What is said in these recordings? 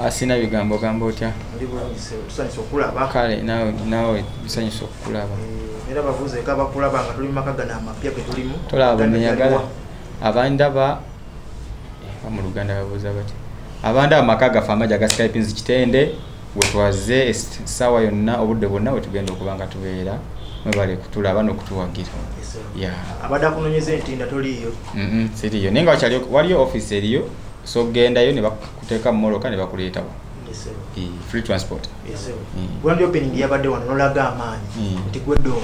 Asina bigambo gamba otya? Ndi bulungi ssebo, tusanyuse okulaba. Kale naawe tusanyuse okukulaba. Era babuuze eka bakulaba nga tuli mu maka gano amapya ge tulimu. Tolaba neyagala abandaba mu Luganda babuuza batya? Abandaba amaka gaffe amagya ga Skypins Kitende wetwaze essaawa yonna obudde bwonna wetugenda okuba nga tubeera, mwebale kutulaba n'okutuwagira. Abadde akunoonyeza entinda toliiyo? Siriiyo, naye nga waliyo ofiisi eriyo, so gendayo ne bakuteeka mu mmotoka ne bakuleetawo. Free transport. Grand opening yabadde wano n'olaga amaanyi nti gwe Don,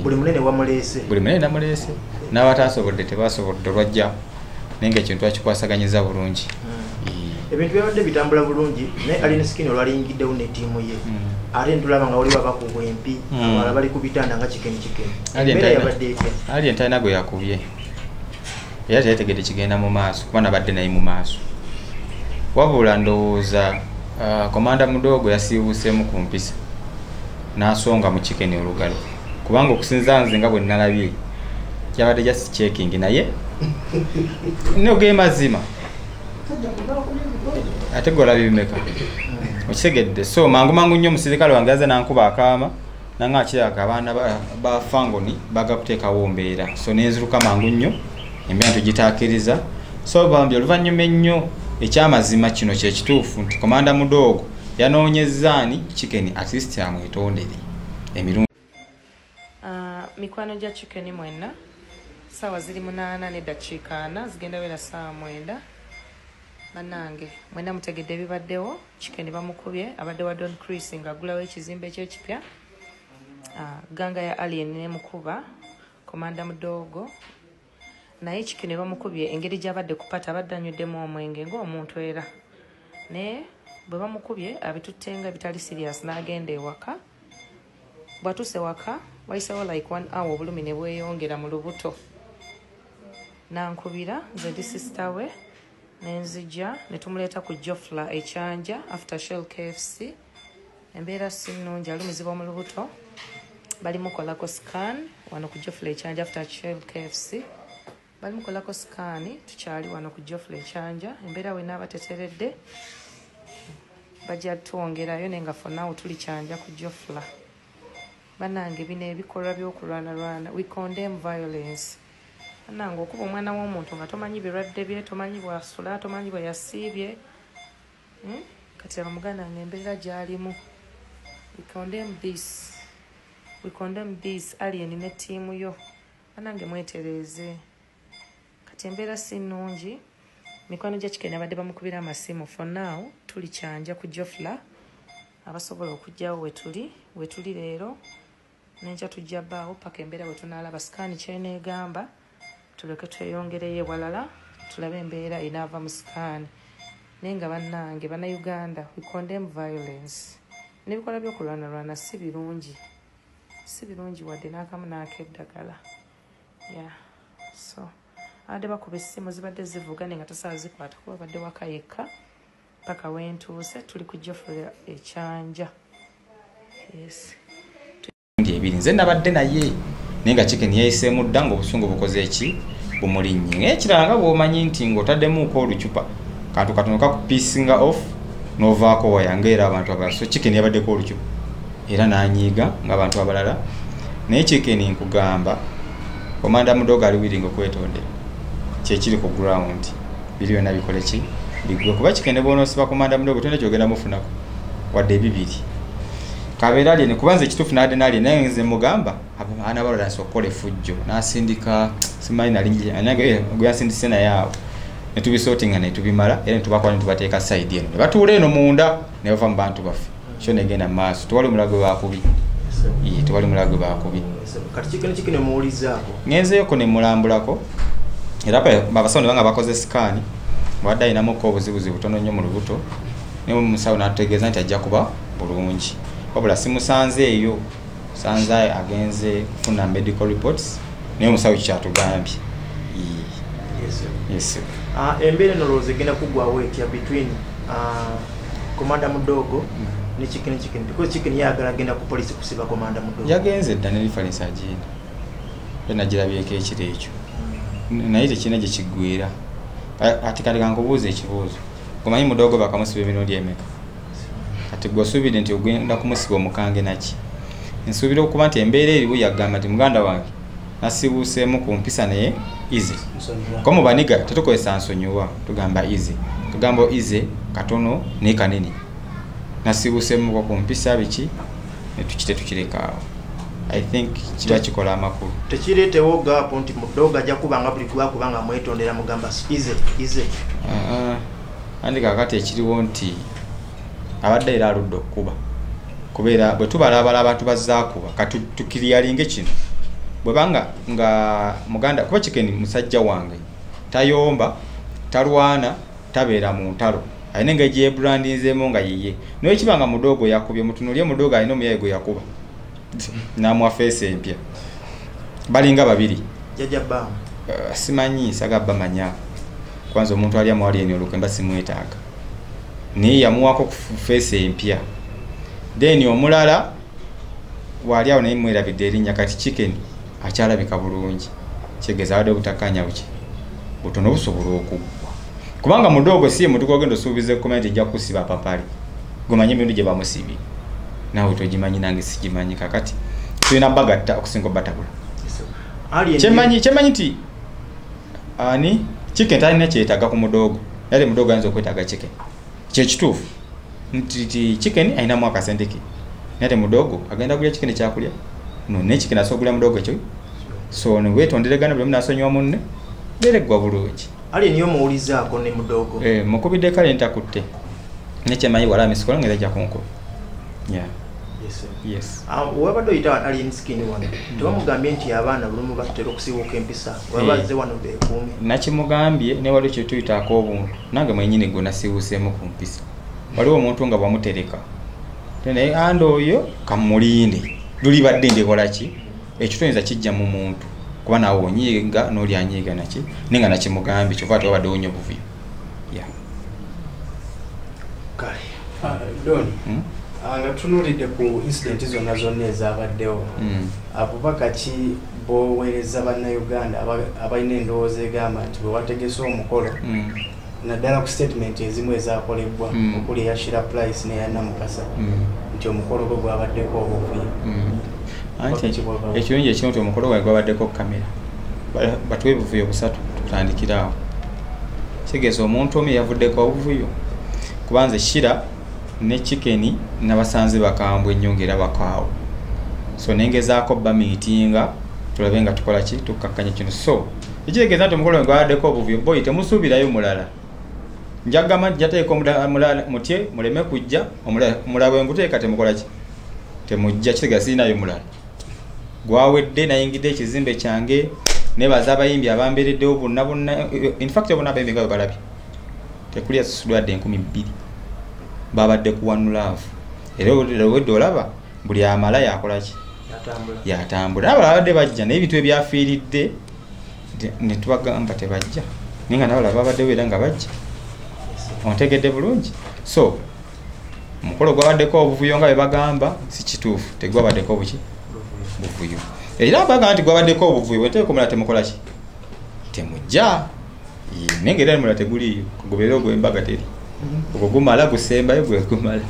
buli munene wamuleese. Buli munene namuleese, n'abataasobodde tebasobodde olwajja, naye ng'ekintu twakikwasaganyiza bulungi. Ebintu byabadde bitambula bulungi, naye Alien Skin olwaliyingiddewo ne ttiimu ye, ate ntulaba nga waliwo abakubwa empi, abalala bali ku bitanda nga kikeni kikeni. Embeera yabadde etya? Alien talina gwe yakubye, era teyategedde kigenda mu maaso kuba nabadde naye mu maaso. Wabula ndowooza Komanda Mudogo yasiiwuuseemu ku mpisa n'asonga mu kikeni olugalo, kubanga okusinza nze nga bwe nalabye yabadde just checking, naye ge mazima ate golabye bimeka okitegedde. So mangu mangu nnyo omusirikale wange yazze n'ankuba akaama nanga akiraka abaana ba Fangoni baga kuteekawo mbeera, so nenziruka mangu nnyo embeera tugitaakiriza. So bambi oluvannyuma ennyo ekyamazima kino kyekituufu nti Komanda Mudogo yanoonyezza ani Chicken at least amwetondere emirundi. Mikwano gya Chicken mwenna, ssaawa ziri 8:04 zigenda wera ssaawa 9. Bannange mwenna mutegedde ebibaddewo. Chicken bamukubye, abadde wa Don Chris ng'agulawo ekizimbe kye ekipya. Ganga ya Alien nemukuba Komanda Mudogo, naye Chicken bamukubye engeri gy'abadde kupata abadde anyweddemu omwenge ng'omuntu, era naye bwe bamukubye abitutte nga bitali serious n'agenda ewaka. Bw'atuuse waka wayiseewo like 1 hour obulumi ne bweyongera mu lubuto, nankubira nze ndi sister we, nenzija ne tumuleeta ku Jofla Ekyanja after Shell KFC. Embeera si nnungi, alumizibwa mu lubuto, balimukolako scan wano ku Jofla Ekyanja after Shell KFC, balimukolako scan. Tukyali wano ku Jofla Ekyanja, embeera wenaaba teteredde bajja twongerayo, naye nga for now tuli Kyanja ku Jofla. Bannange bino ebikolwa by'okulwanalwana, we condemn violence. Bannange okuba omwana w'omuntu nga tomanyi birwadde bye, tomanyi bw'asula, tomanyi bwe yasiibye, kati aba muganda wange embeera gy'alimu. We condemn this, we condemn this. Alien ne ttiimu yo, bannange mwetereeze, kati embeera si nnungi. Mikwano gya Chicken abadde bamukubira amasimu. For now tuli Kyanja ku Jofla, abasobola okujjawo wetuli, wetuli leero nenkya tujja bbaawo paka embeera bwe tunaalaba scan kyeneegamba, tuleke tweyongereyo ewalala tulabe embeera enaava mu scan. Naye nga bannange bannayuganda, we condemn violence n'ebikolwa by'okulwanalwana si birungi, si birungi wadde n'akamu n'akeddagala. Yeah, so abadde bakuba essimu zibadde zivuga naye nga tasobola zikwata kuba badde waka yekka paka wentuuse. Tuli ku Jofla Ekyanja. Yes. Ebiri nze nabadde naye, naye nga Chicken yayiseemu dda ng'obusungu bukoze eki bumulinnye. Naye ekirala nga bw'omanyi nti ng'otaddemuuko olucupa kantu katono kakupiisinga off n'ovaako waya ng'era abantu abalala. So Chicken yabaddeko olucupa era n'anyiiga ng'abantu abalala, naye Chicken nkugamba Komanda Mudogo ali willing okwetondera kyekiri ku ground, biri byonna bikole ki bigwe, kuba Chicken bw'onoosiba Komanda Mudogo tolina ky'ogenda mufunako wadde ebibiri. Kabeera Alien, kuba nze ekituufu n'adde n'Alien, naye nze mugamba abaana balala okukola effujjo n'asindika simanyi nali gwe yansindise naye awo ne tubisortinga ne tubimala, era ne tubakwata ne tubateeka side eno ne batuula eno munda ne bava mu bantu baffe. Kyo negenda mu maaso, tewali mulala gwe baakubye. Tewali mulala gwe baakubye. Kati Chicken Chicken muwulizaako? Ngenzeeyoko ne mulambulako, era abasawo ne banga bakoze scan, bwadde alinamuko obuzibuzibu butono nnyo mu lubuto, naye omusawo n'atutegeeza nti ajja kuba bulungi. Wabula simusanze eyo, sanze agenze kufuna medical reports, naye omusawo kyatugambye. Yes. Embeera eno olowooza egenda kuggwawo etya between Komanda Mudogo ne Chicken Chicken? Because Chicken yagala agenda ku poliisi kusiba Komanda Mudogo. Yagenze dda ne reference agenda, era nagirabyeko ekiro ekyo, naye tekirina gye kiggwera. Ati kati kankubuuza ekibuuzo, omanyi Mudogo bakamusiba emirundi emeka? Kati gwe osuubire nti ogenda kumusiba omukange naki. Nsuubira okuba nti embeera eriwo yagamba nti muganda wange nasibuuseemu ku mpisa naye easy. Ko mu baniga tetukozesa nsonyiwa, tugamba easy. Tugamba easy katono naye kanene. Nasibuuseemu ku mpisa biki ne tukireka awo. I think kiba kikola amakulu. Tekireetewo gap nti mudogo ajja kubanga buli kubanga mwetondera mugamba easy easy. Andi kakati ekiriwo nti abadde era aludde okukuba. Kubeera bwe tubalabala abantu bazaakuba kati tukiriyalinge kino. Bwebanga nga muganda kuba Chicken musajja wange tayomba, talwana, tabeera mu ntalo. Alina engeri gye yebrandinzeemu nga yiye. Naye kibanga mudogo yakubye mutunuulye mudogo alina omuyaye gwe yakuba. N'amuwa feesi empya. Balinga babiri. Jjajja Bam. Simanyi saga bamanya. Kwanza omuntu ali amwali eno olukemba simwetaaga. Naye yamuwaako ku feesi empya. Then omulala wali awo naye mwerabidde erinnya kati Chicken akyalabika bulungi. Kitegeeza abadde obutakkaanya buki butono busobola okuggwa. Kubanga mudogo si ye muntu gw'ogenda osuubiza ekkomera nti ejja kukusiba apapali. Gw'omanyi emirundi gye bamusibye. Naawe togimanyi nange sigimanyi kakati tulina bagatta okusinga obbatabula. Kyemanyi nti ani Chicken talina kyetaaga ku mudogo. Naye mudogo ayinza okwetaaga Chicken. Kyekituufu nti Chicken alinamu akasente ke. Naye mudogo agenda kulya Chicken ekyakulya. No ne Chicken asobola okulya mudogo ekyo. So ne weetonderegana buli omu n'asonyiwa munne beera eggwa bulungi. Ali niyo muwulizaako ne mudogo. Mukubidde kale ntakutte. Ne kyemanyi wala misikola ng'era ejja kunkuba. Yeah. Yes. Yes. Wabadde oyita Alien Skin wano. Tebamugambye nti abaana buli omu batera okusiiwuuka empisa. Wabazze wano beekuume. Nakimugambye ne waliwo kye tuyita ak'obuntu. Nange mwennyini gwe nasiiwuuseemu ku mpisa. Waliwo omuntu nga bwamutereka. Naye anda oyo kamulinde. Lulibadde ndikola ki? Ekyo toyinza kijja mu muntu. Kuba naawe onyiiga n'oli anyiiga naki. Naye nga nakimugambye kyova tewabaddewo nnyo buvuyo. Yeah. Kale. Don. Nga tunuulidde ku incident zonna zonna ezabaddewo. Abubaka ki bw'oweereza bannayuganda abalina endowooza egamba nti bwe wategese omukolo naddala ku statement ezimu ezakolebwa okuli eya Shira Price n'eya Namukasa nti omukolo gwe gwabaddeko obuvuyo. Anti ekirungi ekiriwo nti omukolo gwange gwabaddeko kamera. Batuwe obuvuyo busatu tutandikire awo. Kitegeeza omuntu omu yavuddeko obuvuyo. Kuba nze Shira ne Chicken nabasanze bakambwe nnyo ng'era bakaawo. So nengezaako bamiitinga tulabe nga tukola ki tukkakkanya kino. So ekitegeeza nti omukolo gwange gwabaddeko obuvuyo boyi temusuubirayo mulala. Njagamba nti njateeka omulala mutye muleme kujja omulala bwe nguteeka temukola ki temujja kitegeeza sirinayo mulala. Gwawedde nayingidde ekizimbe kyange nebaza abayimbi abambeereddewo bonna bonna. In fact bonna abayimbi nga bwe balabye tekuli yasasuddwa yadde 2000. Babadde ku One Love. Era obwedde olaba buli amala yakola ki? Yatambula. N'abalala babadde bajja naye ebintu ebyafiiridde ne tubagamba tebajja. Naye nga n'abalala babaddewo era nga bajja. Ontegedde bulungi. So omukolo gwabaddeko obuvuyo nga bwe bagamba si kituufu, tegwabaddeko buki? Buvuyo. Era bagamba nti gwabaddeko obuvuyo bwe nteeka omulala temukola ki? Temujja. Naye ng'era omulala teguliiyo, gubeere ogw'embaga teri. Ogwo gumala gusembayo gwe gumala.